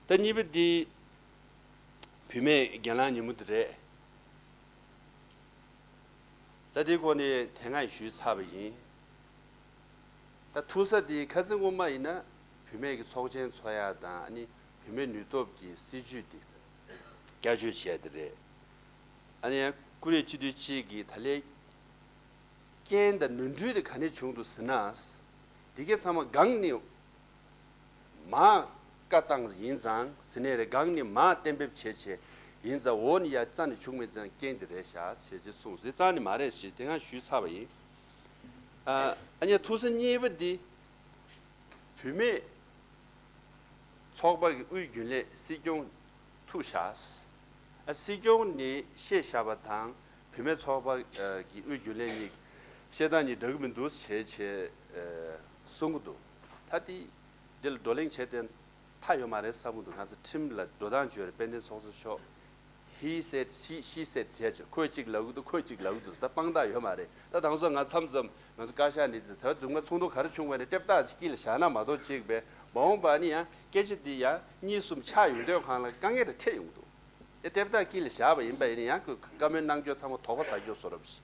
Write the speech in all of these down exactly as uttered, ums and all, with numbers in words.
ད་གཉིས་པ་འདི་བུད་མེད་གྱེན་ལངས་ཉིན་མོ་འདི་རེད། ད་འདིའི་སྐོར་ནས་དེ་སྔ་ཞུས་ཚར་བ་ཡིན། ད་ཐུག་ས་འདི་ཁ་སང་སྔོན་མ་ཡིན་ན་བུད་མེད་ཀྱི་ཚོགས་ཆེན་འཚོགས་ཡག་དང་། ཨ་ནི་བུད་མེད་ནུས་སྟོབས་ཀྱི་སྲིད་ཇུས་འདི་བསྐྱར་བཅོས་བྱས་འདི་རེད། ཨ་ནི་ཀུ་རེ་སྤྱི་འཐུས་གཅིག་གིས་ད་ལན་རྐྱེན་དང་ནོར་འཁྲུལ་དེ་ག་ནས་བྱུང་འདུག་ཟེར་ན། འདི་གའི་ཚང་མ་སྒང་ནས་མར་བཀའ་བཏང་ཡིན་ཙང་ཟེར་ནས་རེད། སྒང་ནས་མར་གཏན་འབེབས་བྱས་བྱས་ཡིན་ཙང་འོག་ནས་ཡར་རྩ་ནས་བྱུང་མེད་ཙང་རྐྱེན་དེ་རེད་ཤག་ཟེར་ཅེས་གསུངས་ཟེར། རྩ་ནས་མ་རེད་ཞེས་དེ་སྔ་ཞུས་ཚར་བ་ཡིན། ཨ་ཨ་ནི་ཐུག་ས་གཉིས་པ་འདི། བུད་མེད་ཚོགས་པ་གི་དབུས་རྒྱུན་ལས་སྲིད་སྐྱོང་ཐུག་ཤག་ཨ་སྲིད་སྐྱོང་ནས་བཤད་བཞག་པ་དང་། བུད་མེད་ཚོགས་པ་ཨ་གི་དབུས་རྒྱུན་ལས་གཉིས་བཤད་སྟངས་གཉིས་འདྲ་གི་མི་འདུག་བྱས་བྱས་ཨ་གསུང་གི་འདུག་ད་དེ་འདི་ལ་བགྲོ་གླེང་བྱས་ཏེ་མཐའ་ཡོད་མ་རེད་བསམ་གི་འདུག་ང་ཚོ་ཁྲིམས་ལ་འགྲོ་སྟངས་བརྗོད་རེད། དཔལ་ལྡན་ཚོགས་གཙོ་མཆོག He said, she, she said ཟེར་ཅིག་ཁོས་གཅིག་ལབ་གི་འདུག་ཁོས་གཅིག་ལབ་གི་འདུག་ད་དཔང་རྟགས་ཡོད་མ་རེད། ད་དེང་སང་ང་མཚམས་མཚམས་ང་ཚོ་བཀའ་ཤག་ནས་ད་རྫུན་མ་ཚོགས་འདུ་ག་རེ་བྱུང་བ་ནས་ལྟེབ་རྟགས་ཅིག་དཀྱིལ་ལ་བཞག་ན་མ་གཏོགས་ཅིག་པས། མ་འོངས་པ་ནི་ཡང་སྐད་ཆ་འདི་ཡང་གཉིས་གསུམ་ཆགས་ཡོང་དུས་སྒང་ལ་དཀའ་ངལ་དེ་འཕྲད་ཡོང་གི་འདུག་ཨེ་ལྟེབ་རྟགས་དཀྱིལ་ལ་བཞག་པ་ཡིན་པ་ཡིན་ན་ཡང་ཁོས་བཀའ་མོལ་གནང་རྒྱུ་ཚང་མ་དོགས་པ་ཟ་རྒྱུ་བཟོ་འདྲ་ཞིག་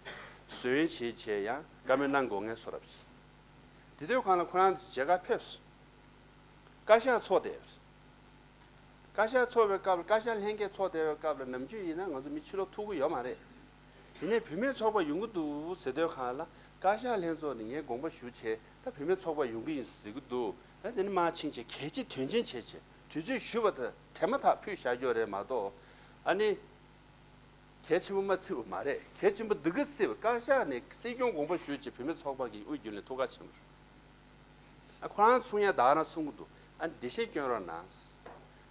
བཟོ་ཡོན་བྱེད་བྱས་ཡང་བཀའ་མོལ་གནང་དགོས་ངེས་བཟོ་འདྲ་ཞིག་དེ་དུས་སྒང་ལ་ཁོ་རང་ཚོ་མཇལ་ཁ་ཕེབས་སོང་། བཀའ་ཤག་ཚོགས་བསྡད་ཡོད་རེད། བཀའ་ཤག་ཚོགས་པའི་སྐབས་ལ། བཀའ་ཤག་ལྷན་རྒྱས་ཚོགས་བསྡད་པའི་སྐབས་ལ་ནམ་རྒྱུན་ཡིན་ན་ང་ཚོ་མི་ཕྱི་ལོགས་ཐུག་གི་ཡོད་མ་རེད། དེ་ནས་བུད་མེད་ཚོགས་པ་ཡོང་གི་འདུག་ཟེར་དུས་སྒང་ལ་བཀའ་ཤག་ལྷན་ཚོགས་ནས་ངས་དགོངས་པ་ཞུ་བྱས་ད་བུད་མེད་ཚོགས་པ་ཡོང་གི་ཡིན་ཟེར་གི་འདུག་ད་དེ་ནས་མར་ཕྱིན་བྱས་གལ་ཆེ་དོན་ཆེན་བྱས་བྱས་དུས་ཚོད་ཞུས་པ་དང་དྲན་མ་ཐག་ཕུད་བཞག་རྒྱུ་རེད་མ་གཏོགས། ཨ་ནི། གལ་ཆེན་པོ་མ་བརྩི་བ་མ་རེད། གལ་ཆེན་པོ་འདི་ག་བརྩི་བ། བཀའ་ཤག་ནས་སྲིད་སྐྱོང་དགོངས་པ་ཞུས་བྱས་བུད་མེད་ཚོགས་པ་གི་དབུས་རྒྱུན་ལས་ཐུགས་ཁག་ཆེན་པོ་རེད། ཨ་ཁོ་རང་གསུང་ཡ་ད་ག་རང་གསུང་གི་འདུག་ཨ་འགྲེལ་བཤད་སྐྱོན་རོགས་གནང་།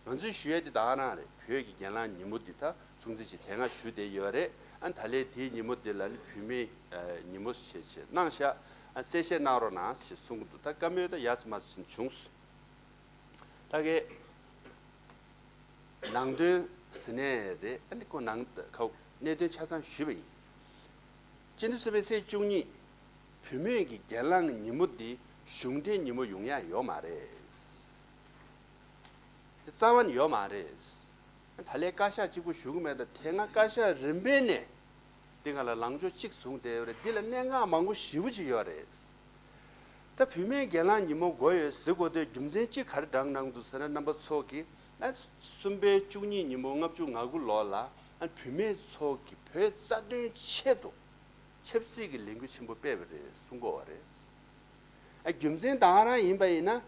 ང་ཚོས་ཞུ་ཡ་དེ་ད་ག་རང་རེད། བོད་ཀྱི་གྱེན་ལངས་ཉིན་མོ་འདི་ད་སྲུང་བརྩི་བྱས་དེ་སྔ་ཞུས་བསྡད་ཡོད་རེད། ཨ་ད་ལན་དེའི་ཉིན་མོ་འདི་ལ་ནི་བུད་མེད་ཨ་ཉིན་མོ་ཞེས་བྱས་གནང་ཤག་ཨ་གསལ་བཤད་གནང་རོགས་གནང་ཞེས་གསུང་གི་འདུག་ད་བཀའ་མོལ་ད་ཡ་ཙམ་མ་ཙམ་བྱུང་སོང་། ད་གའི་ནང་དོན་ཟེར་ནས་རེད། ཨ་ནི་ཁོ་ནང་ཁ་གནད་དོན་ཆ་ཚང་ཞུས་པ་ཡིན། སྤྱི་ཟླ་གསུམ་པའི་ཚེས་བཅུ་གཉིས་བུད་མེད་ཀྱི་གྱེན་ལངས་ཉིན་མོ་འདི་གཞུང་འབྲེལ་ཉིན་མོ་ཡོང་ཡ་ཡོད་མ་རེད། དེ་རྩ་བ་ནས་ཡོད་མ་རེད། ད་ལན་བཀའ་ཤག་གཅིག་པུ་ཞུ་གི་མེད། ད་དེ་སྔ་བཀའ་ཤག་རིམ་པས་ནས་འདི་སྒང་ལ་ལངས་ཕྱོགས་གཅིག་བཟུང་བསྡད་ཡོད་རེད། འདི་ལ་གནད་འགག་མང་པོ་ཞེ་པོ་ཅིག་ཡོད་རེད། ད་བུད་མེད་གྱེན་ལངས་ཉིན་མོ་དགོས་ཡོད་ཟེར་དགོས་དོན་རྒྱུ་མཚན་གཅིག་ག་རེ་དྲངས་གནང་འདུག་ཟེར་ན། རྣམ་པ་ཚོ་གིས་ཨ་གསུམ་པའི་བཅུ་གཉིས་ཉིན་མོ་ལྔ་བཅུ་ང་དགུ་ལོ་ལ་ཨ་བུད་མེད་ཚོ་གིས་བོད་རྩ་དོན་ཆེད་དུ་ཆབ་སྲིད་ཀྱི་ལས་འགུལ་ཆེན་པོ་སྤེལ་བ་རེད་གསུང་གི་ཡོད་རེད། ཨ་རྒྱུ་མཚན་ད་ག་རང་ཡིན་པ་ཡིན་ན།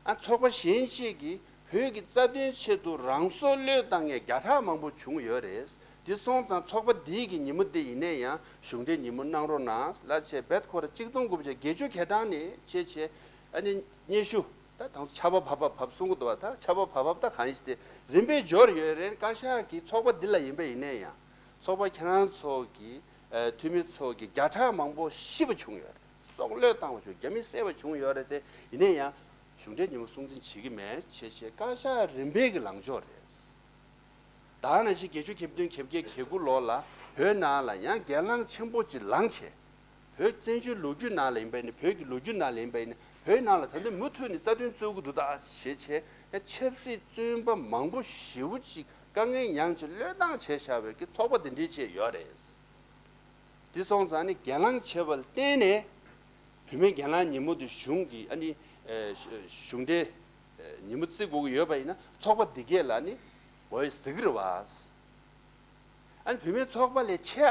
ཨ་ཚོགས་པ་གཞན་ཞིག་གིས་བོད་ཀྱི་རྩ་དོན་ཆེད་དུ་རང་སྲོག་བློས་བཏང་མཁན་བརྒྱ་ཕྲག་མང་པོ་བྱུང་ཡོད་རེད། དེ་སོང་ཙང་ཚོགས་པ་འདིའི་གི་ཉིན་མོ་འདི་ཡིན་ནའི་ཡང་གཞུང་འབྲེལ་ཉིན་མོ་གནང་རོགས་གནང་ལབ་བྱས་བེད་ཁོ་ར་གཅིག་སྟོང་དགུ་བརྒྱ་བརྒྱད་ཅུ་གྱ་གྲངས་ནས་བྱས་བྱས་ཨ་ནི་སྙན་ཞུ། ད་དང་ཆར་པ་བབས་པ་བབས་གསུང་གི་འདུག་བ། ད་ཆར་པ་བབས་བབས་ད་གང་ཡིན་ཟེར་ཏེ་རིམ་པས་འབྱོར་ཡོད་རེད། བཀའ་ཤག་གི་ཚོགས་པ་འདི་ལ་ཡིན་པ་ཡིན་ནའི་ཡང་ཚོགས་པ་ཁྱེད་རང་ཚོ་གི་ཨ་འཐུས་མི་ཚོ་གི་བརྒྱ་ཕྲག་མང་པོ་ཤི་བ་བྱུང་ཡོད་རེད། སྲོག་བློས་བཏང་བ་བྱུང་། རྒྱ་མི་བསད་པ་བྱུང་ཡོད་རེད་དེ། ཡིན་ནའི་ཡང་གཞུང་འབྲེལ་ཉིན་མོ་སྲུང་བརྩི་བྱེད་ཀྱི་མེད་བྱས་བྱས་བཀའ་ཤག་རིམ་པས་ཀྱི་ལངས་ཕྱོགས་རེད། ད་ནང་བཞིན་བརྒྱད་ཅུ་གྱ་བདུན་གྱ་བརྒྱད་གྱ་དགུ་ལོ་ལ་བོད་ནང་ལ་ཡང་གྱེན་ལངས་ཆེན་པོ་ཅིག་ལངས་བྱས། བོད་བཙན་བྱོལ་ལོ་རྒྱུས་ནང་ལ་ཡིན་པ་ཡིན་ན། བོད་ཀྱི་ལོ་རྒྱུས་ནང་ལ་ཡིན་པ་ཡིན་ན། བོད་ནང་ལ་ད་ལྟ་མུ་མཐུད་ནས་རྩ་དོན་རྩོད་ཀྱི་འདུག་ད་ཞེས་བྱས་ཡང་ཆབ་སྲིད་བཙོན་པ་མང་པོ་ཞེ་པོ་ཅིག་དཀའ་ངལ་མྱངས་བྱས་བློས་བཏང་བྱས་བཞག་པའི་གི་ཚོགས་པ་འདི་འདྲའི་ཅིག་ཡོད་རེད། དེ་སོང་ཙང་ནི་གྱེན་ལངས་བྱས་པ་ལ་བརྟེན་ནས་བུད་མེད་གྱེན་ལངས་ཉིན་མོ་དེ་གཞུང་གི་ཨ་ནི་ཨེ་གཞུང་འབྲེལ་ཨེ་ཉིན་མོ་བརྩི་དགོས་ཀྱི་ཡོད་པ་ཡིན་ན་ཚོགས་པ་འདི་གས་ལ་ནི་འོས་ཟེར་གི་རེད་བ། ཨ་ནི་བུད་མེད་ཚོགས་པ་ལས་ཆེ་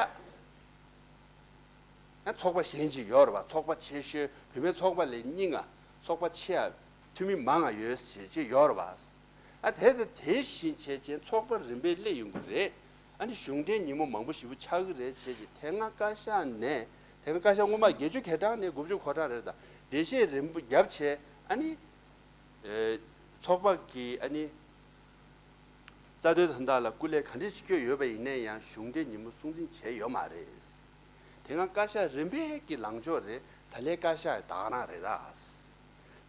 ཨ་ཚོགས་པ་གཞན་ཅིག་ཡོད་རེད་བ། ཚོགས་པ་ཆེ་ཤོས་བུད་མེད་ཚོགས་པ་ལས་སྙིང་ང་ཚོགས་པ་ཆེ་ཨ་འཐུས་མི་མང་ང་ཡོད་ཞེས་ཅིག་ཡོད་རེད་བ། ཨ་དེ་དང་དེ་བཞིན་བྱས་བྱས་ཚོགས་པ་རིམ་པས་སླེབས་ཡོང་གི་རེད། ཨ་ནི་གཞུང་འབྲེལ་ཉིན་མོ་མང་པོ་ཞེ་པོ་ཆགས་ཀྱི་རེད་བྱས་བྱས་དེ་སྔ་བཀའ་ཤག་ནས་དེ་སྔ་བཀའ་ཤག་སྔོན་མ་བརྒྱད་ཅུ་གྱ་གྲངས་ནས་དགུ་བཅུ་གོ་གྲངས་རེད། ད་འགྲེལ་བཤད་རིམ་པ་བརྒྱབ་བྱས་ཨ་ནི་ཨེ་ཚོགས་པ་གི་ཨ་ནི་རྩ་དོན་དོན་དག་ལ་སྐུ་ལས་ག་འདྲས་ཅིག་བསྐྱོན་ཡོད་པ་ཡིན་ནའི་ཡང་གཞུང་འབྲེལ་ཉིན་མོ་སྲུང་བརྩི་བྱས་ཡོད་མ་རེད། དེ་སྔ་བཀའ་ཤག་རིམ་པས་ཀྱི་ལངས་ཕྱོགས་རེད། ད་ལན་བཀའ་ཤག་ད་ག་རང་རེད་ད།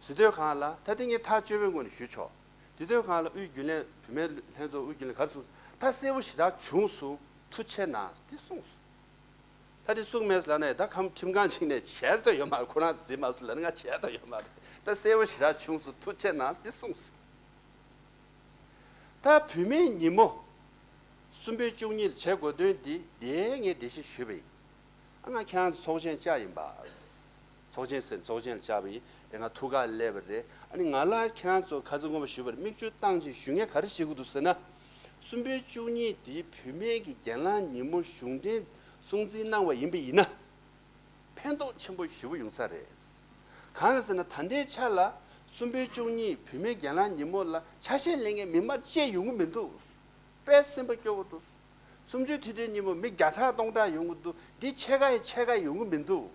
ཟེར་དུས་སྒང་ལ་ད་དེ་ངས་ཐག་གཅོད་པའི་ངོས་ནས་ཞུ་ཆོག་དེ་དུས་སྒང་ལ་དབུས་རྒྱུན་ལས་བུད་མེད་ལྷན་ཚོགས་དབུས་རྒྱུན་ལས་ག་རེ་གསུངས། ད་གསལ་པོ་ཞེ་དྲག་བྱུང་སོང་། ཐུགས་ཆེ་གནང་དེ་གསུངས་སོང་། ད་དེ་གསུངས་མེད་ལབ་ན་ད་ཁམས་ཁྲིམས་ཁང་ཅིག་ནས་བྱས་ཏོ་ཡོད་མ་རེད། ཁོ་རང་ཟིན་མ་སོང་ལབ་ན་ང་བྱས་ཏོ་ཡོད་མ་རེད། ད་གསལ་པོ་ཞེ་དྲག་བྱུང་སོང་། ཐུགས་ཆེ་གནང་དེ་གསུངས་སོང་། ད་བུད་མེད་ཉིན་མོ་གསུམ་པའི་བཅུ་གཉིས་ལ་བྱེད་དགོས་དོན་འདི་དེ་ངས་འགྲེལ་བཤད་ཞུས་པ་ཡིན། ཨ་ང་ཁྱེད་རང་ཚོ་ཚོགས་ཆེན་བཅར་ཡིན་པ། ཚོགས་ཆེན་ཟེར་ཚོགས་ཆེན་ལ་བཅར་བ་ཡིན། དེ་སྔ་ཐུགས་ཁག་སླེབས་པ་རེད། ཨ་ནི་ང་ལ་ཁྱེད་རང་ཚོ་ཁ་ཚིག་ངོ་མ་ཞུས་པར་མིག་ཆུ་བཏང་བྱས་ཞུ་མཁན་ག་རེ་བྱེད་དགོས་འདུག་ཟེར་ན། གསུམ་པའི་བཅུ་གཉིས་འདི་བུད་མེད་ཀྱི་གྱེན་ལངས་ཉིན་མོ་གཞུང་འབྲེལ་སྲུང་བརྩི་གནང་བ་ཡིན་པ་ཡིན་ན། ཕན་ཐོགས་ཆེན་པོ་ཞེ་པོ་ཡོང་ས་རེད། གང་ཡིན་ཟེར་ན་ད་ལྟའི་ཆ་ལ་གསུམ་པའི་བཅུ་གཉིས་བུད་མེད་གྱེན་ལངས་ཉིན་མོ་ལ་ཆ་ཤས་ལེན་མཁན་མི་མང་ཅིག་ཡོང་གི་མི་འདུག་དཔེ་སེམས་པ་སྐྱོ་པོ་འདུག་གསུམ་བཅུའི་དུས་དྲན་ཉིན་མོ་མི་བརྒྱ་ཕྲག་སྟོང་ཕྲག་ཡོང་གི་འདུག་འདི་ཕྱེད་ཀ་ཡི་ཕྱེད་ཀ་ཡོང་གི་མི་འདུག་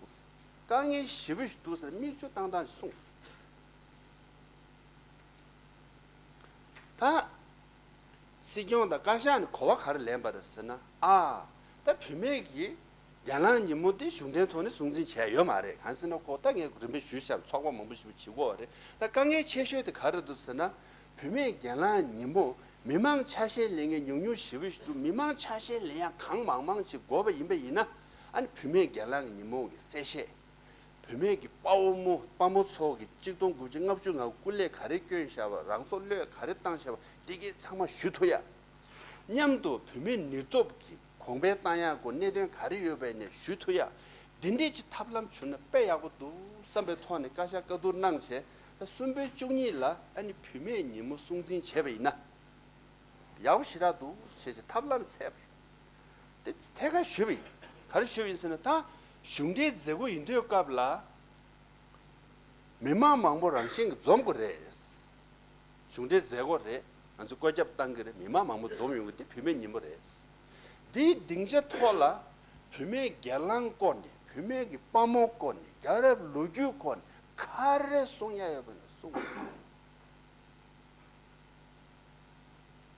དཀའ་ངལ་ཞེ་པོ་ཞིག་འདུག་ཟེར་མིག་ཆུ་བཏང་བཏང་ཞིག་གསུངས། ད། སྲིད་སྐྱོང་དང་བཀའ་ཤག་ནས་གོ་བ་ག་རེ་ལེན་པ་རེད་ཟེར་ན། ཨ། ད་བུད་མེད་ཀྱི་གྱེན་ལངས་ཉིན་མོ་དེ་གཞུང་འབྲེལ་ཐོག་ནས་སྲུང་བརྩི་བྱས་ཡོད་མ་རེད། གང་ཟེར་ན་ཁོ་ད་ངས་རིམ་པས་ཞུས་བཞག་ཚོགས་པ་མང་པོ་ཞིག་བྱེད་དགོས་པ་རེད། ད་དཀའ་ངལ་ཆེ་ཤོས་དེ་ག་རེ་འདུག་ཟེར་ན། བུད་མེད་གྱེན་ལངས་ཉིན་མོ་མི་མང་ཆ་ཤས་ལེན་མཁན་ཉུང་ཉུང་ཞེ་པོ་ཞིག་འདུག་མི་མང་ཆ་ཤས་ལེན་ཡག་གང་མང་མང་ཅིག་དགོས་པ་ཡིན་པ་ཡིན་ན། ཨ་ནི་བུད་མེད་གྱེན་ལངས་ཉིན་མོ་གི་གསལ་བཤད། བུད་མེད་ཀྱི་དཔའ་བོ་མོ་དཔའ་མོ་ཚོ་གི་གཅིག་སྟོང་དགུ་བརྒྱ་ལྔ་བཅུ་ང་དགུ་སྐུ་ལས་ག་རེ་བསྐྱོན་བཞག་པ། རང་སྲོག་བློས་ག་རེ་བཏང་བཞག་པ། འདི་གའི་ཚང་མ་ཞུ་ཐུབ་ཡ། མཉམ་དུ་བུད་མེད་ནུས་སྟོབས་ཀྱི་གོང་འཕེལ་བཏང་ཡག་གོ་གནད་དོན་ག་རེ་ཡོད་པའི་ནས་ཞུ་ཐུབ་ཡ། འདི་འདྲས་ཀྱི་ཐབས་ལམ་བྱུང་ན་དཔེ་ཡག་པོ་འདུག་བསམ་པའི་ཐོག་ནས་བཀའ་ཤག་བཀའ་བསྡུར་གནང་བྱས། ད་གསུམ་པའི་བཅུ་གཉིས་ལ་ཨ་ནི་བུད་མེད་ཉིན་མོ་སྲུང་བརྩི་བྱས་པ་ཡིན་ན། ཡག་པོ་ཞེ་དྲག་འདུག་ཞེས་ཀྱི་ཐབས་ལམ་འཚོལ་བ་རེད། དེ་ཐད་ཀར་ཞུས་པ་ཡིན། ག་རེ་ཞུས་པ་ཡིན་ཟེར་ན། ད་གཞུང་འབྲེལ་མཛད་སྒོ་ཡིན་དུས་སྐབས་ལ་མི་མང་མང་པོ་རང་བཞིན་གྱིས་འཛོམས་དགོས་རེད། གཞུང་འབྲེལ་མཛད་སྒོ་རེད། ང་ཚོས་བཀོད་ཁྱབ་བཏང་གི་རེད། མི་མང་མང་པོ་འཛོམས་ཡོང་གི་དེ་བུད་མེད་ཉིན་མོ་རེད། འདིའི་སྡིངས་ཆ་ཐོག་ལ་བུད་མེད་སྒེར་ལངས་སྐོར་ནས། བུད་མེད་ཀྱི་དཔའ་མོ་སྐོར་ནས། རྒྱལ་རབས་ལོ་རྒྱུས་སྐོར་ནས་ག་རེ་གསུང་ཡ་ཡོད་པ་ན་གསུང་དགོས།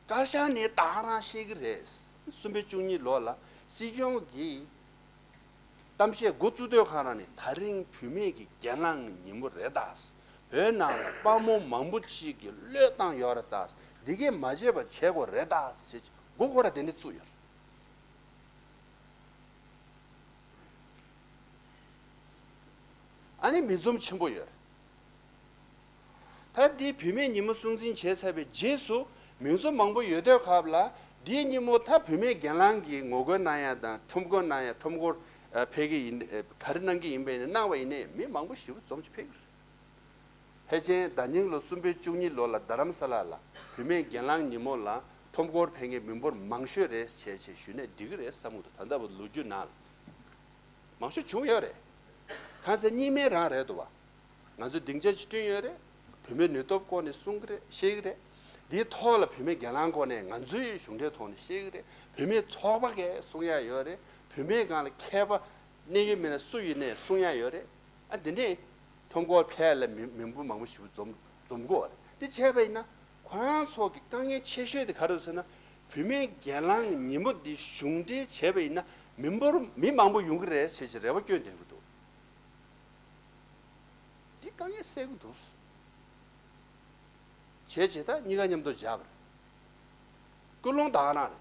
བཀའ་ཤག་ནས་ད་ག་རང་བཤད་ཀྱི་རེད། གསུམ་པའི་བཅུ་གཉིས་ལོ་ལ་སྲིད་སྐྱོང་གིས་གཏམ་བཤད་འགོ་བཙུགས་དུས་ག་རང་ནས། ད་རིང་བུད་མེད་ཀྱི་གྱེན་ལངས་ཉིན་མོ་རེད་ད། བོད་ནང་ལ་དཔའ་མོ་མང་པོ་ཅིག་གིས་བློས་བཏང་ཡོད་རེད་ད། འདི་གས་མ་བརྗེད་པ་བྱེད་དགོས་རེད་ད་ཟེར་འགོ་སྐོར་ར་དེ་འདྲ་བཙུགས་ཡོད་རེད། ཨ་ནི་མི་འཛོམས་ཆེན་པོ་ཡོད་རེད། ད་འདི་བུད་མེད་ཉིན་མོ་སྲུང་བརྩི་བྱས་ཚར་བའི་རྗེས་སུ་མི་འཛོམས་མང་པོ་ཡོད་དུས་སྐབས་ལ། འདིའི་ཉིན་མོ་ད་བུད་མེད་གྱེན་ལངས་ཀྱི་ངོ་རྒོལ་གནང་ཡ་དང་ཁྲོམ་སྐོར་གནང་ཡ། ཁྲོམ་སྐོར་ཨ་ཕེབས་ཀྱི་ཡིན། ཨ་ག་རེ་གནང་གི་ཡིན་པ་ཡིན་ན། གནང་བ་ཡིན་ནའི་མི་མང་པོ་ཞེ་པོ་འཛོམས་བྱས་ཕེབས་ཀྱི་རེད། ཕལ་ཆེར་ཟླ་ཉིན་ལོ་གསུམ་པའི་བཅུ་གཉིས་ལོ་ལ་རྡ་རམ་ས་ལ་ལ་བུད་མེད་གྱེན་ལངས་ཉིན་མོ་ལ་ཁྲོམ་སྐོར་ཕེབས་མཁན་མི་འབོར་མང་ཤོས་རེད་བྱས་བྱས་ཞུས་ནས་འགྲིག་གི་རེད་བསམ་གྱི་འདུག་ད་ལྟ་བར་ལོ་རྒྱུས་ནང་ལ་མང་ཤོས་བྱུང་ཡོད་རེད། གང་ཟེར་གཉིས་སྨན་རང་རེད་འདུག་བ། ང་ཚོས་སྡིངས་ཆ་ཅིག་བསྐྲུན་ཡོད་རེད། བུད་མེད་ནུས་སྟོབས་སྐོར་ནས་གསུང་གི་རེད། བཤད་ཀྱི་རེད། འདིའི་ཐོག་ལ་བུད་མེད་གྱེན་ལངས་སྐོར་ནས་ང་ཚོའི་གཞུང་འབྲེལ་ཐོག་ནས་བཤད་ཀྱི་རེད། བུད་མེད་ཚོགས་པ་གས་གསུང་ཡ་ཡོད་རེད། བུད་མེད་སྒང་ལ་མཁས་པ་གནད་ཡོད་མི་སྣ་སུ་ཡིན་ནའི་གསུང་ཡ་ཡོད་རེད། ཨ་འདི་ནས་ཁྲོམ་སྐོར་ཕེབས་ལ་མི་མི་འབོར་མང་པོ་ཞིག་འཛོམས་འཛོམས་དགོས་པ་རེད། འདི་བྱས་པ་ཡིན་ན་ཁོ་རང་ཚོ་གི་དཀའ་ངལ་ཆེ་ཤོས་དེ་ག་རེ་རེད་ཟེར་ན། བུད་མེད་གྱེན་ལངས་ཉིན་མོ་འདི་གཞུང་འབྲེལ་བྱས་པ་ཡིན་ན་མི་འབོར་མི་མང་པོ་ཡོང་གི་རེད་ཟེར་གྱི་རེ་བ་བསྐྱོན་བསྡད་ཀྱི་འདུག་འདི་དཀའ་ངལ་སེལ་གྱི་འདུག་བྱས་བྱས་ད་གཉིས་ཀ་མཉམ་དུ་བཞག་པ་རེད། ཀུན་སློང་དག་ན་རེད།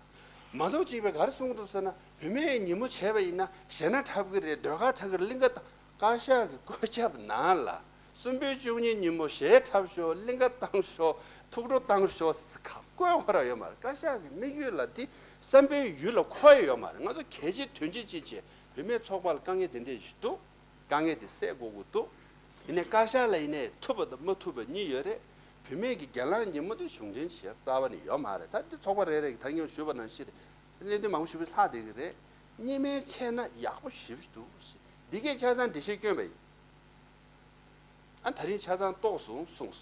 མ་གཏོགས་གཅིག་པས་ག་རེ་གསུང་གི་འདུག་ཟེར་ན། བུད་མེད་ཉིན་མོ་བྱས་པ་ཡིན་ན་ཞེད་སྣང་འཁྲབ་ཀྱི་རེད། ཟློས་གར་འཁྲབ་ཀྱི་རེད། གླིང་ག་བཀའ་ཤག་གི་བཀོད་ཁྱབ་ནང་ལ་གསུམ་པའི་བཅུ་གཉིས་ཉིན་མོ་གཞས་འཁྲབ་ཤོག་གླིང་ག་བཏང་ཤོག་ཐུགས་སྤྲོ་བཏང་ཤོག་ཟེར་བཀོད་ཡོད་མ་རེད། བཀའ་ཤག་གི་དམིགས་ཡུལ་ལ་འདི་བསམ་པའི་ཡུལ་ལ་འཁོར་ཡོད་མ་རེད། ང་ཚོ་གལ་ཆེ་དོན་ཆེ་ཅིག་བྱས། བུད་མེད་ཚོགས་པ་ལ་དཀའ་ངལ་འདི་འདྲས་ཞིག་འདུག་དཀའ་ངལ་དེ་སེལ་དགོས་ཀྱི་འདུག་ཡིན་ནའི་བཀའ་ཤག་ལ་ཡིན་ནའི་ཐུབ་པ་དང་མ་ཐུབ་པ་གཉིས་ཡོད་རེད། བུད་མེད་ཀྱི་གྱེན་ལངས་ཉིན་མོ་དེ་གཞུང་འབྲེལ་བྱེད་ཡ་རྩ་བ་ནས་ཡོད་མ་རེད། ད་འདི་ཚོགས་པ་རེ་རེ་གིས་ད་སྔོན་ཞུས་པ་ནང་བཞིན་རེད། གནད་དོན་མང་པོ་ཞིག་ལྷག་བསྡད་ཀྱི་རེད། གཉིས་སྨན་བྱས་ན་ཡག་པོ་ཞེ་པོ་ཅིག་འདུག་འདི་གས་ཆ་ཚང་འགྲེལ་བཤད་བསྐྱོན་པ་ཡིན། ཨ་ད་རིང་ཆ་ཚང་རྟོགས་སོང་གསུངས་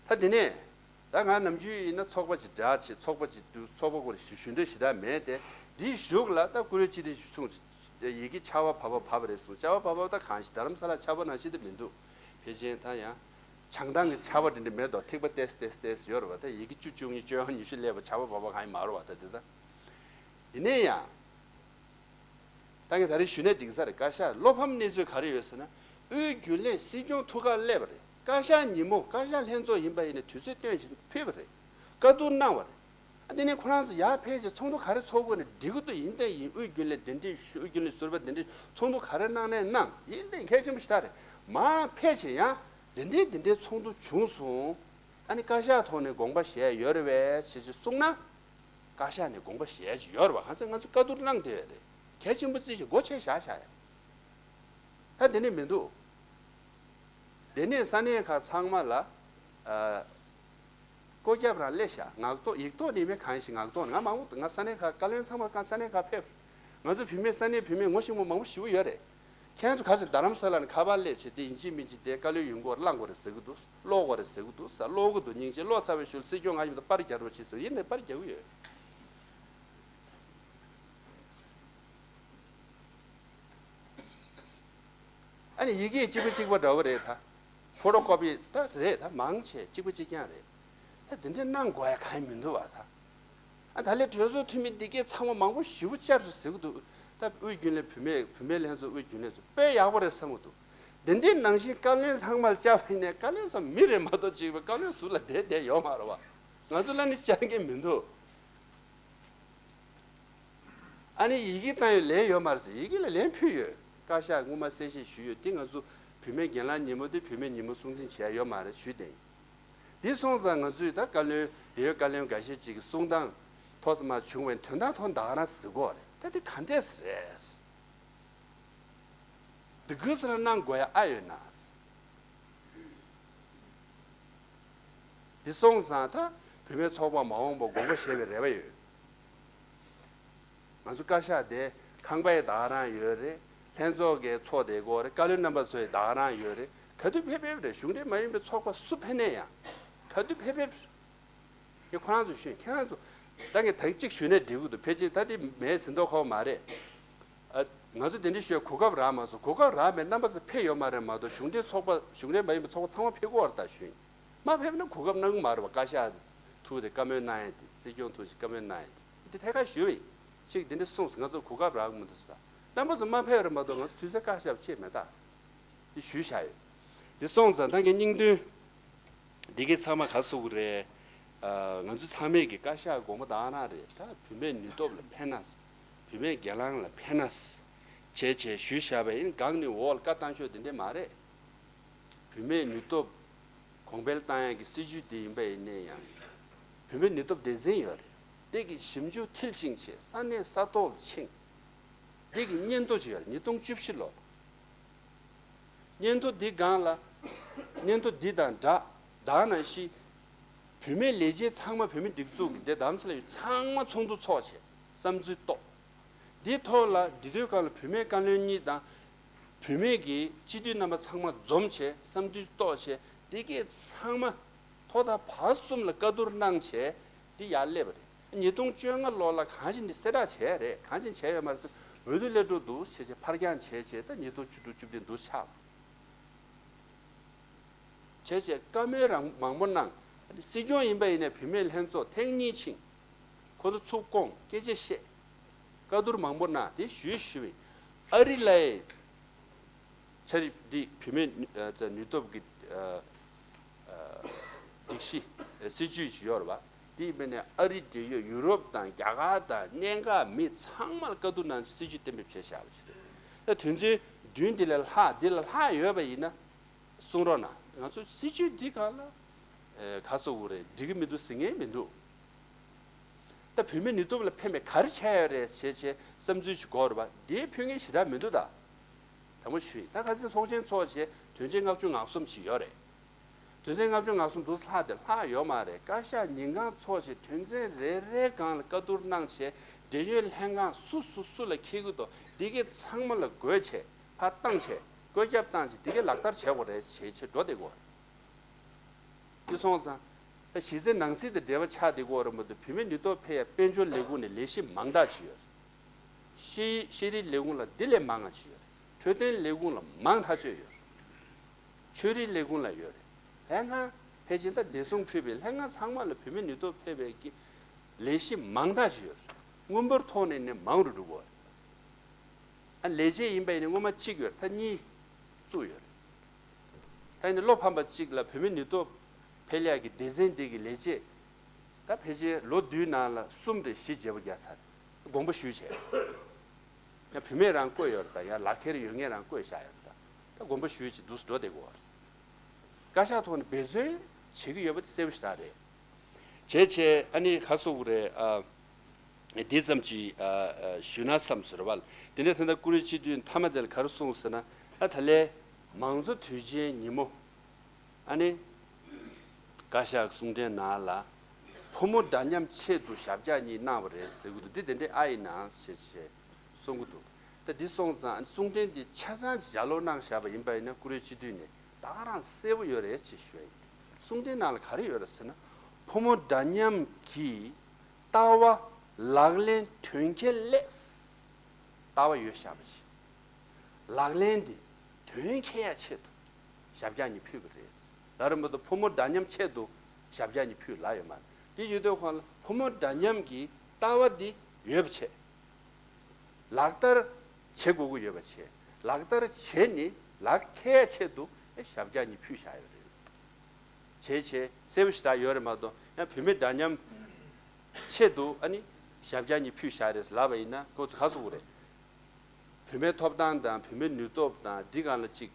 སོང་། ད་དེ་ནས་ད་ང་ནམ་རྒྱུན་ཡིན་ན་ཚོགས་པ་ཅིག་བསྒྲགས་བྱས། ཚོགས་པ་ཅིག་འདུག་ཚོགས་པ་སྐོར་ཞུ་ཞུ་འདོད་ཞེ་དྲག་མེད་དེ། འདིའི་གཞུག་ལ་ད་བཀུར་འོས་སྤྱི་འཐུས་ཤིག་གསུངས། ཡི་གེ་ཕྱར་བ་བབས་པ་བབས་པ་རེད་གསུངས། ཕྱར་བ་བབས་པ་ད་གང་ཞིག་རྡ་རམ་ས་ལ་ཕྱར་བ་ནང་བཞིན་དུ་མི་འདུག་ཕལ་ཆེར་ད་ཡང་བྱང་ཐང་གི་ཕྱར་བ་དེ་འདྲ་མེད་དོ། ཐིགས་པ་ཏེས་ཏེས་ཏེས་ཡོད་རེད་བ། ད་ཡི་གེ་བཅུ་བཅུ་གཉིས་བཅོ་ཡང་ཉི་ཤུ་སླེབས་པ་ཕྱར་བ་བབས་པ་གང་ཡིན་མ་རེད་བ། ད་དེ་ད་ཡིན་ནའི་ཡང་། ད་ངས་ད་རེས་ཞུས་ན་འགྲིག་ས་རེད། བཀའ་ཤག་བློ་ཕམ་གནས་ཚུལ་ག་རེ་ཡོད་ཟེར་ན། དབུས་རྒྱུན་ལས་སྲིད་སྐྱོང་ཐུགས་ཁག་སླེབས་པ་རེད། བཀའ་ཤག་ཉིན་མོ་བཀའ་ཤག་ལྷན་ཚོགས་ཡིན་པ་ཡིན་ན་དུས་ཚོད་བཏོན་བཞིན་ཕུལ་བ་རེད། བཀའ་བསྡུར་གནང་བ་རེད། ཨ་དེ་ནས་ཁོ་རང་ཚོ་ཡར་ཕེབས་བྱས་ཚོགས་འདུ་ག་རེ་ཚོགས་དགོས་ན་འགྲིག་གི་འདུག་ཡིན་ད་ཡིན། དབུས་རྒྱུན་ལས་དེ་འདྲས་ཞུ། དབུས་རྒྱུན་ལས་ཟུར་པ་དེ་འདྲས་ཚོགས་འདུ་ག་རེ་གནང་ནའི་གནང་། ཡིན་ད་ཡིན། གལ་ཆེན་པོ་ཞེ་དྲག་རེད། མར་ཕེབས་བྱས་ཡང་དེ་འདྲས་དེ་འདྲས་ཚོགས་འདུ་བྱུང་སོང་། ཨ་ནི་བཀའ་ཤག་ཐོག་ནས་དགོངས་པ་བཞེས་ཡོད་རེད་པས་ཞེས་ཞེས་གསུངས་ན། བཀའ་ཤག་ནས་དགོངས་པ་བཞེས་ཀྱི་ཡོད་རེད་པ། གང་ཟེར་ང་ཚོས་བཀའ་བསྡུར་གནང་བསྡད་ཡོད་རེད། གལ་ཆེན་པོ་བརྩིས་ཤིང་སྒོ་ཕྱེ་བཞག་བཞག་ཡོད། ད་དེ་ནས་མི་འདུག་དེ་ནས་ས་གནས་ཁག་ཚང་མ་ལ་ཨ། བཀོད་ཁྱབ་རང་སླེབས་ཤག་ངག་ཐོག་ཡིག་ཐོག་ནས་མེད། གང་ཞིག་ངག་ཐོག་ནས་ང་མང་པོ་ང་ས་གནས་ཁག་བཀའ་བློན་ཚང་མ་གང་ས་གནས་ཁག་ཕེབས། ང་ཚོ་བུད་མེད་ས་གནས་བུད་མེད་ངོ་ཤེས་མཁན་མང་པོ་ཞེ་པོ་ཡོད་རེད། ཁྱེད་ཚོ་ག་ཚོད་རྡ་རམ་ས་ལ་ནས་ཁ་པར་སླེབས་བྱས་དེ་ཡིན་གཅིག་མིན་གཅིག་དེ་བཀའ་བློན་ཡོང་གི་ཡོད་རེད། གླེང་དགོས་རེད་ཟེར་གི་འདུག་ཀློག་དགོས་རེད་ཟེར་གི་འདུག་ཟེར། ཀློག་གི་འདུག་སྙིང་རྗེ། ཀློག་ཚར་བའི་ཤུལ་སྲིད་སྐྱོང་ང་ཡིན་པ་པར་རྒྱག་རོགས་བྱེད་ཟེར། ཡིན་ནའི་པར་རྒྱག་གི་ཡོད། ཨ་ནི་ཡི་གེ་གཅིག་པ་གཅིག་པ་འདྲ་བོ་རེད་ད། ཕོ་ཊོ་ཀོ་པི་ད་རེད་ད། མང་ཆེ་གཅིག་པ་གཅིག་རྐྱང་རེད། ད་དེ་འདྲས་གནང་དགོས་ཡ་གང་ཡང་མི་འདུག་བ་ད། ཨ་ད་ལས་གྲོས་ཚོགས་འཐུས་མི་འདི་གས་ཚང་མ་མང་པོ་ཞེ་པོ་བཅར་སོང་ཟེར་གི་འདུག་ད་དབུས་རྒྱུན་ལས་བུད་མེད་བུད་མེད་ལྷན་ཚོགས་དབུས་རྒྱུན་ལས་ཚོ་དཔེ་ཡག་པོ་རེད་བསམ་གི་འདུག་དེ་འདྲས་ནང་བཞིན་བཀའ་བློན་ཚང་མར་བཅར་བ་ཡིན་ནའི་བཀའ་བློན་ཚོ་མི་རེད་མ་གཏོགས་གཅིག་པ་བཀའ་བློན་ཟུར་ལ་བསྡད་བསྡད་ཡོད་མ་རེད་བ། ང་ཚོ་ལ་ནི་བཅར་མཁན་མི་འདུག་ཨ་ནི་ཡི་གེ་བཏང་ཡོད་ལན་ཡོད་མ་རེད་ཟེར། ཡི་གེ་ལ་ལན་ཕུལ་ཡོད། བཀའ་ཤག་སྔོན་མ་གསལ་བཤད་ཞུས་ཡོད། དེ་ང་ཚོ་བུད་མེད་སྒེར་ལངས་ཉིན་མོ་དེ་བུད་མེད་ཉིན་མོ་སྲུང་བརྩི་བྱས་ཡོད་མ་རེད་ཞུས་ཏེ། དེ་སོང་ཙང་ང་ཚོས་ད་བཀའ་བློན་འབྲེལ་ཡོད་བཀའ་བློན་འགའ་ཤས་ཅིག་གི་གསུང་སྟངས་ཐོག་ཙམ་མ་བྱུང་བའི་དོན་དག་ཐོག་ད་ག་རང་ཟེར་གོ་རེད། ད་དེ་ག་འདྲས་རེད། འདི་གུ་སེ་ར་གནང་དགོས་ཡ་ཨ་ཡོད་ན། འདི་སོང་ཙང་ད་བུད་མེད་ཚོགས་པ་མ་འོངས་པ་དགོངས་པ་བཞེས་པའི་རེ་བ་ཡོད། ང་ཚོ་བཀའ་ཤག་དེ་ཁང་པའི་ད་ག་རང་ཡོད་རེད། ལྷན་ཚོགས་ཀྱི་ཚོགས་དེ་གོ་རེད། བཀའ་བློན་རྣམ་པ་ཚོའི་ད་ག་རང་ཡོད་རེད། ག་དུས་ཕེབས་ཕེབས་རེད། གཞུང་འབྲེལ་མ་ཡིན་པའི་ཚོགས་པ་སུ་ཕེབས་ནས་ཡང་ག་དུས་ཕེབས་ཕེབས། ངས་ཁོ་རང་ཚོ་ཞུས། ཁྱེད་རང་ཚོ་ད་ངས་ད་གཅིག་ཞུས་ནས་འགྲིག་གི་འདུག་ཕལ་ཆེར་ད་དེ་མེད་ཟིན་མདོག་ཁ་པོ་མ་རེད། ཨ། ང་ཚོ་དེ་འདྲ་ཞུ་གོ་སྐབས་རག་མ་སོང་། གོ་སྐབས་རག་མེད། རྣམ་པ་ཚོ་ཕེབས་ཡོད་མ་རེད་མ་གཏོགས་གཞུང་འབྲེལ་ཚོགས་པ་གཞུང་འབྲེལ་མ་ཡིན་པའི་ཚོགས་པ་ཚང་མ་ཕེབས་ཀྱི་ཡོད་རེད་ད་ཞུས། མ་ཕེབས་ན་གོ་སྐབས་གནང་གི་མ་རེད་བ། བཀའ་ཤག་ཐུག་དེ་བཀའ་མོལ་གནང་ཡ་དེ། སྲིད་སྐྱོང་ཐུག་ཅིག་བཀའ་མོལ་གནང་ཡ་དེ། དེ་ཐད་ཀར་ཞུས་པ་ཡིན། ཅིག་དེ་འདྲ་གསུངས་སོང་། ང་ཚོ་གོ་སྐབས་རག་གི་མི་འདུག་ཟེར། རྣམ་པ་ཚོ་མ་ཕེབས་རེད་མ་གཏོགས་ང་ཚོ་དུས་ཚོད་བཀག་བཞག་ཅེས་མེད་ད། དེ་ཞུས་བཞག་ཡོད། དེ་སོང་ཙང་ད་ངས་སྙིང་དོན། འདི་གའི་ཚང་མ་ག་སོགས་རེད། ཨ། ང་ཚོ་ཚང་མས་ཀྱི་བཀའ་ཤག་དགོངས་པ་དག་ན་རེད། ད་བུད་མེད་ནུས་སྟོབས་ལ་ཕན་ན། བུད་མེད་སྒེར་ལངས་ལ་ཕན་ན། བྱས་བྱས་ཞུས་བཞག་པ་ཡིན། སྒང་ནས་འོག་ལ་བཀའ་བཏང་ཤོག་དེ་འདྲས་མ་རེད། བུད་མེད་ནུས་སྟོབས་གོང་འཕེལ་བཏང་ཡག་གི་སྲིད་ཇུས་དེ་ཡིན་པ་ཡིན་ནའི་ཡང་། བུད་མེད་ནུས་སྟོབས་སྡེ་ཚན་ཡོད་རེད། དེ་གི་ཞིབ་འཇུག་མཐིལ་ཕྱིན་བྱས་ས་གནས་ས་ཐོག་ལ་ཕྱིན། དེ་གི་སྙན་ཐོ་ཅིག་ཡོད་རེད། ཉིས་སྟོང་བཅུ་བཞི་ལོ། སྙན་ཐོ་འདི་སྒང་ལ། སྙན་ཐོ་འདི་དང་སྦྲགས། དེ་ནང་བཞིན་བུད་མེད་ལས་བྱེད་ཚང་མ། བུད་མེད་སྒྲིག་འཛུགས་ཀྱི་དེ་དམ་ས་ལ་ཡོད་ཚང་མ་ཚོགས་འདུ་ཚོགས་བྱས་བསམ་ཚུལ་རྟོགས། འདིའི་ཐོག་ལ་འདི་དུས་སྒང་ལ་བུད་མེད་བཀའ་བློན་གཉིས་དང་། བུད་མེད་ཀྱི་སྤྱི་འཐུས་རྣམ་པ་ཚང་མ་འཛོམས་བྱས་བསམ་ཚུལ་རྟོགས་བྱས། འདི་གས་ཚང་མ་ཐོག་མཐའ་བར་གསུམ་ལ་བཀའ་བསྡུར་གནང་བྱས་འདི་ཡར་སླེབས་པ་རེད། ཉིས་སྟོང་བཅོ་ལྔ་ལོ་ལ་གང་ཞིག་འདི་གསལ་བསྒྲགས་བྱས་རེད། གང་ཞིག་བྱས་ཡོད་མ་རེད་ཟེར། འོས་བསྡུ་སླེབས་འགྲོ་འདུག་བྱས་བྱས་ཕར་འགྱངས་བྱས་བྱས་ད་ཉིས་སྟོང་བཅུ་དྲུག་བཅུ་བདུན་འདུག་ཆགས། བྱས་བྱས་བཀའ་མོལ་རང་མང་པོ་གནང་། སྲིད་སྐྱོང་ཡིན་པ་ཡིན་ནའི་བུད་མེད་ལྷན་ཚོགས་ཐེངས་གཉིས་ཕྱིན། ཁོ་ཚོ་ཚུར་བསྐོངས། སྐད་ཆ་བཤད། བཀའ་བསྡུར་མང་པོ་གནང་། དེ་ཞུས་ཞུས་པ་ཡིན། ཨ་རི་ལའི་འཆར་རིམ་འདི་བུད་མེད་ནུས་ཨ་ནུས་སྟོབས་ཀྱི་ཨ་ཨ་སྒྲིག་གཞི་སྲིད་ཇུས་ཅིག་ཡོད་རེད་བ། དེ་ཡིན་པ་ནས་ཨ་རི་འབྲེལ་ཡོད་ཡུ་རོབ་དང་རྒྱ་གར་དང་གནད་འགག་མི་ཚང་མར་བཀའ་བསྡུར་གནང་སྲིད་ཇུས་གཏན་འབེབས་བྱས་བཞག་པ་ཞིག་རེད། ད་དོན་ཚན་བདུན་འདི་ལས་ལྷག་འདི་ལས་ལྷག་ཡོད་པ་ཡིན་ན། གསུང་རོགས་གནང་། ང་ཚོ་སྲིད་ཇུས་འདི་སྒང་ལ་ཨེ་ག་ཟེར་དགོས་རེད། འགྲིག་གི་མི་འདུག་ཟེར་མཁན་མི་འདུག་ད་བུད་མེད་ནུས་སྟོབས་ལ་ཕན་པའི་ག་རེ་བྱས་ཡོད་རེད་ཞེས་བྱས་བསམ་ཚུལ་ཞིག་དགོས་རེད་པ། འདི་ཕུལ་མཁན་ཞེ་དྲག་མི་འདུག་ད་དང་པོ་ཞུས། ད་ཁ་སང་ཚོགས་ཆེན་ཚོགས་བྱས་དོན་ཚན་ལྔ་བཅུ་ང་གསུམ་ཞིག་ཡོད་རེད། དོན་ཚན་ལྔ་བཅུ་ང་གསུམ་འདུག་ལྷག་དེ་ལྷག་ཡོད་མ་རེད། བཀའ་ཤག་ཉིན་གང་ཚོགས་བྱས་དོན་ཚན་རེ་རེའི་སྒང་ལ་བཀའ་བསྡུར་གནང་བྱས་འབྲེལ་ཡོད་ལྷན་ཁང་སུ་སུ་སུ་ལ་འཁེལ་གྱི་འདུག་འདི་གས་ཚང་མ་ལ་འགོད་བྱས་ཕར་བཏང་བྱས་བཀོད་ཁྱབ་བཏང་བྱས་འདི་གས་ལག་བསྟར་བྱེད་དགོས་རེད་བྱས་བྱས་འགྲོ་བསྡད་དགོས་རེད། དེ་སོང་ཙང་། གཞི་རྩའི་ནང་སྲིད་དང་འབྲེལ་བ་ཆགས་བསྡད་ཀྱི་ཡོད་རེད་མ་གཏོགས་བུད་མེད་ནུས་སྟོབས་འཕེལ་ཡ་དཔལ་འབྱོར་ལས་ཁུངས་ནས་ལས་གཞི་མང་དག་ཅིག་ཡོད་རེད། ཤེས་ཤེས་རིག་ལས་ཁུངས་ལ་འདི་ལས་མང་ང་ཅིག་ཡོད་རེད། འཕྲོད་བསྟེན་ལས་ཁུངས་ལ་མང་ཐག་ཆོད་ཡོད་རེད། ཆོས་རིག་ལས་ཁུངས་ལ་ཡོད་རེད། ལྷན་ཁང་ཕལ་ཆེར་ད་བདེ་སྲུང་ཕུད་པའི་ལྷན་ཁང་ཚང་མ་ལ་བུད་མེད་ནུས་སྟོབས་འཕེལ་བའི་གི་ལས་གཞི་མང་དག་ཅིག་ཡོད་རེད། དངུལ་འབོར་ཐོག་ནས་ནས་མང་རུ་འགྲོ་གི་ཡོད་རེད། ཨ་ལས་བྱེད་ཡིན་པ་ཡིན་ན་སྔོན་མ་གཅིག་ཡོད་རེད། ད་གཉིས་བཙུགས་ཡོད་རེད། ད་ཡིན་ན་བློ་ཕམ་པ་གཅིག་ལ་བུད་མེད་ནུས་སྟོབས་འཕེལ་ཡག་གི་སྡེ་ཚན་འདི་གི་ལས་བྱེད། ད་ཕལ་ཆེར་ལོ་བདུན་ནང་ལ་གསུམ་རེ་བཞི་བརྗེ་པོ་རྒྱག་ཚར་རེད། དགོངས་པ་ཞུས་བྱས། ཡང་བུད་མེད་རང་བསྐོས་ཡོད་རེད། ད་ཡང་ལག་ཁྱེར་ཡོད་མཁན་རང་བསྐོས་བཞག་ཡོད་རེད། ད་ད་དགོངས་པ་ཞུས་བྱས་འདུག་སེ་འགྲོ་བསྡད་ཀྱི་ཡོད་རེད། བཀའ་ཤག་ཐོག་ནས་འབད་བརྩོན་ བྱེད་ཀྱི་ཡོད་པ་དེ་གསལ་པོ་ཞེ་དྲག་རེད། བྱས་བྱས་ཨ་ནི་ག་སོགས་རེད་ཨ། འདི་ཙམ་ཅིག་ཨ་ཨ་ཞུས་ན་བསམ་ཟེར་བ། དེ་ནས་ད་ལྟ་ཀུ་རེ་སྤྱི་འཐུས་མཐའ་མ་དེ་ལ་ག་རེ་གསུངས་ཟེར་ན། ཨ་ད་ལས་མང་གཙོ་དུས་ཆེན་ཉིན་མོ་ཨ་ནི་བཀའ་ཤག་གསུང་འཕྲིན་ནང་ལ་ཕོ་མོ་འདྲ་མཉམ་ཆེད་དུ་ཞབས་བཀྱག་གཉིས་གནང་བ་རེད་ཟེར་གི་འདུག་འདི་དེ་འདྲའི་ཨ་ཡིན་ན་ཞེས་བྱས་གསུང་གི་འདུག་ད་འདི་སོང་ཙང་གསུང་འཕྲིན་འདི་ཆ་ཚང་ལྗགས་ཀློག་གནང་བཞག་པ་ཡིན་པ་ཡིན་ན་ཀུ་རེ་སྤྱི་འཐུས་ནས་ད་ག་རང་གསལ་པོ་ཡོད་རེད་ཅེས་ཞུ་ཡ་ཡིན། གསུང་འཕྲིན་ནང་ལ་ག་རེ་ཡོད་རེད་ཟེར་ན། ཕོ་མོ་འདྲ་མཉམ་གྱི་ལྟ་བ་ལག་ལེན་དོན་འཁྱོལ་སླད། ལྟ་བ་ཡོད་བཞག་པ་ཞིག་ལག་ལེན་དེ་དོན་འཁྱོལ་ཡ་ཆེད་དུ་ཞབས་བཀྱག་གཉིས་ཕུལ་བ་རེད། ལབ་རེད་མ་གཏོགས་ཕོ་མོ་འདྲ་མཉམ་ཆེད་དུ་ཞབས་བཀྱག་གཉིས་ཕུལ་ལབ་ཡོད་མ་རེད། དེ་ཡོད་དུས་ཁོང་ལ་ཕོ་མོ་འདྲ་མཉམ་གྱི་ལྟ་བ་འདི་ཡོད་པ་བྱས། ལག་བསྟར་བྱེད་དགོས་ཀྱི་ཡོད་པ་བྱས། ལག་བསྟར་བྱས་ནས་ལག་འཁྱེར་ཡ་ཆེད་དུ་ཞབས་བཀྱག་གཉིས་ཕུལ་བཞག་ཡོད་རེད། བྱས་བྱས་གསལ་པོ་ཞེ་དྲག་ཡོད་རེད་མ་གཏོགས་ཡང་བུད་མེད་འདྲ་མཉམ་ཆེད་དུ་ཨ་ནི་ཞབས་བཀྱག་གཉིས་ཕུལ་བཞག་རེད་ལབ་པ་ཡིན་ན་ཁོ་ཚོ་ག་ཚོད་རེད། བུད་མེད་ཐོབ་ཐང་དང་བུད་མེད་ནུས་སྟོབས་དང་འདི་གང་ལ་ཅིག་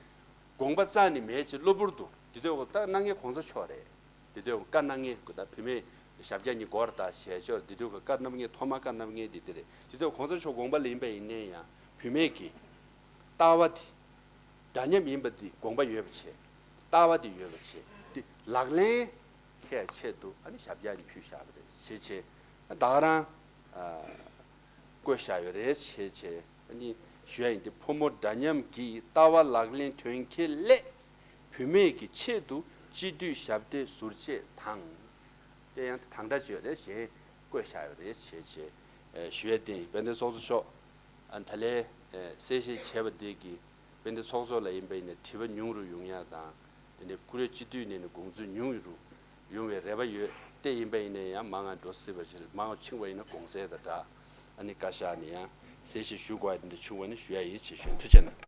དགོངས་པ་རྩ་ནས་མེད་ཅེས་གློ་བུར་དུ་འདི་དུས་ད་གནང་མཁན་གོང་ས་མཆོག་རེད། འདི་དུས་བཀའ་གནང་མཁན་ད་བུད་མེད་ཞབས་བཀྱག་གཉིས་དགོས་རེད་ད་ཞལ་ཆོག་འདི་དུས་བཀའ་གནང་མཁན་ཐོག་མ་བཀའ་གནང་མཁན་འདི་འདི་རེད། འདི་དུས་གོང་ས་མཆོག་དགོངས་པ་ལེན་པ་ཡིན་ནའི་ཡང་བུད་མེད་ཀྱི་ལྟ་བ་འདི་འདྲ་མཉམ་ཡིན་པ་འདི་དགོངས་པ་ཡོད་པ་བྱས། ལྟ་བ་འདི་ཡོད་པ་བྱས་འདི་ལག་ལེན་འཁེལ་ཆེད་དུ་ཨ་ནི་ཞབས་བཀྱག་གཉིས་ཕུལ་བཞག་པ་རེད་བྱས་བྱས་ད་ག་རང་བཀོད་བཞག་ཡོད་རེད་བྱས་བྱས། ཨ་ནི་ཞུ་ཡ་ཡིན་ཏེ་ཕོ་མོ་འདྲ་མཉམ་གྱི་ལྟ་བ་ལག་ལེན་དོན་འཁྱོལ་སླད་བུད་མེད་ཀྱི་ཆེད་དུ་སྤྱི་འཐུས་ཞབས་སྟེགས་ཟུར་བཅད་དང་། དེ་ཡང་དེ་དང་འདྲ་ཅིག་ཡོད་རེད་ཞེས་བཀོད་བཞག་ཡོད་རེད་ཞེས་བྱས་ཞུ་ཡ་དེ་ཡིན། དཔལ་ལྡན་ཚོགས་གཙོ་མཆོག་ཨ་ད་ལས་གསལ་བཤད་བྱས་པ་དེ་གིས་དཔལ་ལྡན་ཚོགས་གཙོ་ལ་ཡིན་པ་ཡིན་ན་དྲི་བ་ཉུང་རུ་ཡོང་ཡ་དང་། དེ་ནས་ཀུ་རེ་སྤྱི་འཐུས་ནས་ནི་དགོངས་ཚུལ་ཉུང་རུ་ཡོང་བའི་རེ་བ་ཡོད། དེ་ཡིན་པ་ཡིན་ན་ཡང་མང་ང་འགྲོ་སྲིད་པ་ཞིག་མང་ང་ཕྱིན་པ་ཡིན་ན་དགོངས་སེལ་དང་འདྲ། ཨ་ནི་བཀའ་ཤག་ནས་ཡང་གསལ་བཤད་ཞུ་དགོས་ཡ་དེ་འདྲ་བྱུང་བ་ནི་ཞུ་ཡ་ཡིན་ཞེས་ཞུ། ཐུགས་རྗེ་གནང་།